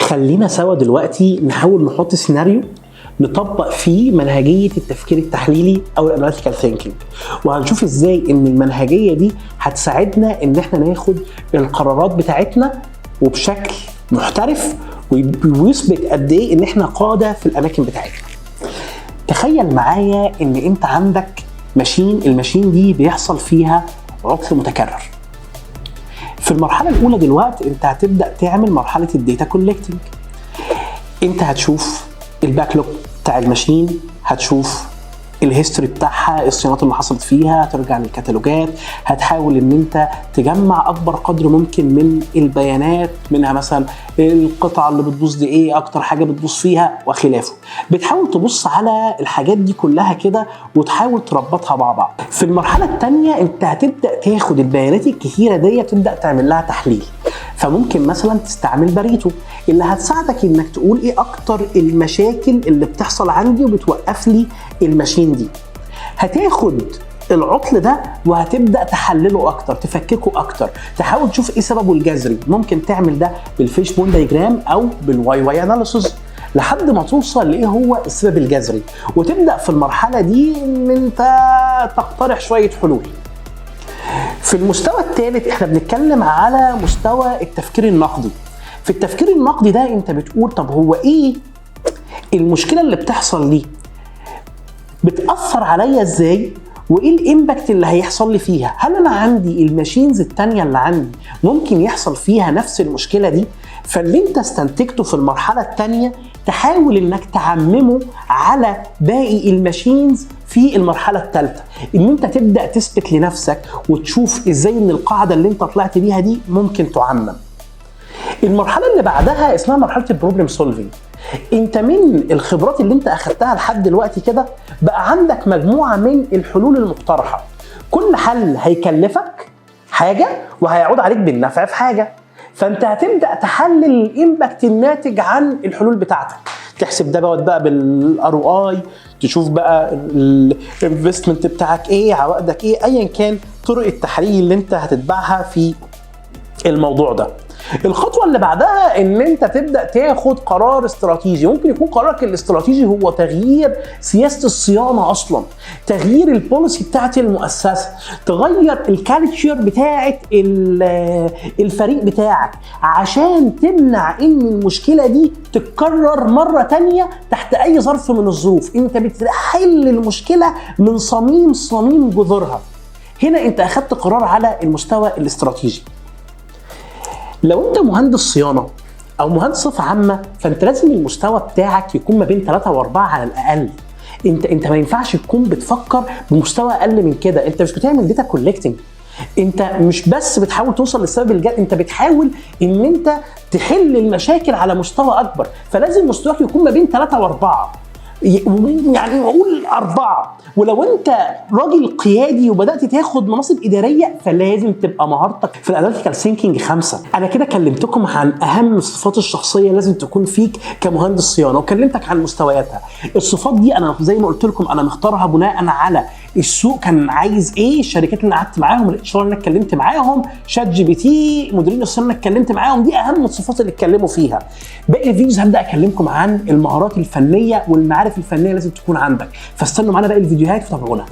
خلينا سوا دلوقتي نحاول نحط سيناريو نطبق فيه منهجيه التفكير التحليلي او ال analytical thinking، وهنشوف ازاي ان المنهجية دي هتساعدنا ان احنا ناخد القرارات بتاعتنا وبشكل محترف، ويثبت قد ايه ان احنا قاده في الاماكن بتاعتنا. تخيل معايا ان انت عندك machine، ال machine دي بيحصل فيها عطل متكرر. في المرحلة الاولى دلوقتي انت هتبدا تعمل مرحلة ال data collecting. انت هتشوف ال backlog بتاع ال machine، هتشوف ال history بتاعها، الصيانات اللي حصلت فيها، ترجع للكتالوجات، هتحاول ان انت تجمع اكبر قدر ممكن من البيانات، منها مثلا القطعة اللي بتبوظ دي ايه اكتر حاجة بتبوظ فيها وخلافه. بتحاول تبص على الحاجات دي كلها كده وتحاول تربطها مع بعض. في المرحلة الثانية انت هتبدا تاخد البيانات الكثيرة دي تبدا تعمل لها تحليل. فممكن مثلا تستعمل باريتو اللي هتساعدك انك تقول ايه اكتر المشاكل اللي بتحصل عندي وبتوقف لي ال machine دي. هتاخد العطل ده وهتبدا تحلله اكتر، تفككه اكتر، تحاول تشوف ايه سببه الجذري. ممكن تعمل ده بال fishbone diagram او بال why why analysis لحد ما توصل لايه هو السبب الجذري، وتبدا في المرحلة دي ان انت تقترح شوية حلول. في المستوى الثالث احنا بنتكلم على مستوى التفكير النقدي. في التفكير النقدي ده انت بتقول طب هو ايه المشكلة اللي بتحصل دي، بتاثر عليا ازاي، وايه ال impact اللي هيحصل لي فيها؟ هل انا عندي ال machines التانية اللي عندي ممكن يحصل فيها نفس المشكلة دي؟ فاللي انت استنتجته في المرحلة التانية تحاول انك تعممه على باقي ال machines في المرحلة الثالثه، ان انت تبدا تثبت لنفسك وتشوف ازاي ان القاعدة اللي انت طلعت بيها دي ممكن تعمم. المرحلة اللي بعدها اسمها مرحلة ال problem solving. انت من الخبرات اللي انت اخدتها لحد دلوقتي كده بقى عندك مجموعة من الحلول المقترحه. كل حل هيكلفك حاجة وهيعود عليك بالنفع في حاجه، فانت هتبدا تحلل ال impact الناتج عن الحلول بتاعتك، تحسب ده بقى بال ROI، تشوف بقى ال investment بتاعك ايه، عوائدك ايه، ايا كان طرق التحليل اللي انت هتتبعها في الموضوع ده. الخطوة اللي بعدها ان انت تبدا تاخد قرار استراتيجي. ممكن يكون قرارك الاستراتيجي هو تغيير سياسة الصيانة اصلا، تغيير ال policy بتاعت المؤسسه، تغير ال culture بتاعت الفريق بتاعك عشان تمنع ان المشكلة دي تتكرر مرة تانية تحت اي ظرف من الظروف. انت بتحل المشكلة من صميم صميم جذورها. هنا انت اخدت قرار على المستوى الاستراتيجي. لو انت مهندس صيانة او مهندس صفة عامه، فانت لازم المستوى بتاعك يكون ما بين 3 و4 على الاقل. انت ما ينفعش تكون بتفكر بمستوى اقل من كده. انت مش بتعمل data collecting، انت مش بس بتحاول توصل للسبب الجذري، انت بتحاول ان انت تحل المشاكل على مستوى اكبر. فلازم مستواك يكون ما بين 3 و4، يعني اقول 4. ولو أنت راجل قيادي وبدأت تاخد مناصب إدارية، فلازم تبقى مهارتك في ال analytical thinking 5. أنا كده كلمتكم عن أهم الصفات الشخصية لازم تكون فيك كمهندس صيانة، وكلمتك عن مستوياتها. الصفات دي أنا زي ما قلت لكم أنا مختارها بناء على السوق كان عايز ايه، الشركات اللي انا قعدت معاهم، ال HR اللي انا اتكلمت معاهم، ChatGPT، مديرين الصيانة اللي اتكلمت معاهم، دي اهم الصفات اللي اتكلموا فيها. باقي ال videos هبدا اكلمكم عن المهارات الفنية والمعارف الفنية لازم تكون عندك، فاستنوا معانا باقي الفيديوهات وتابعونا.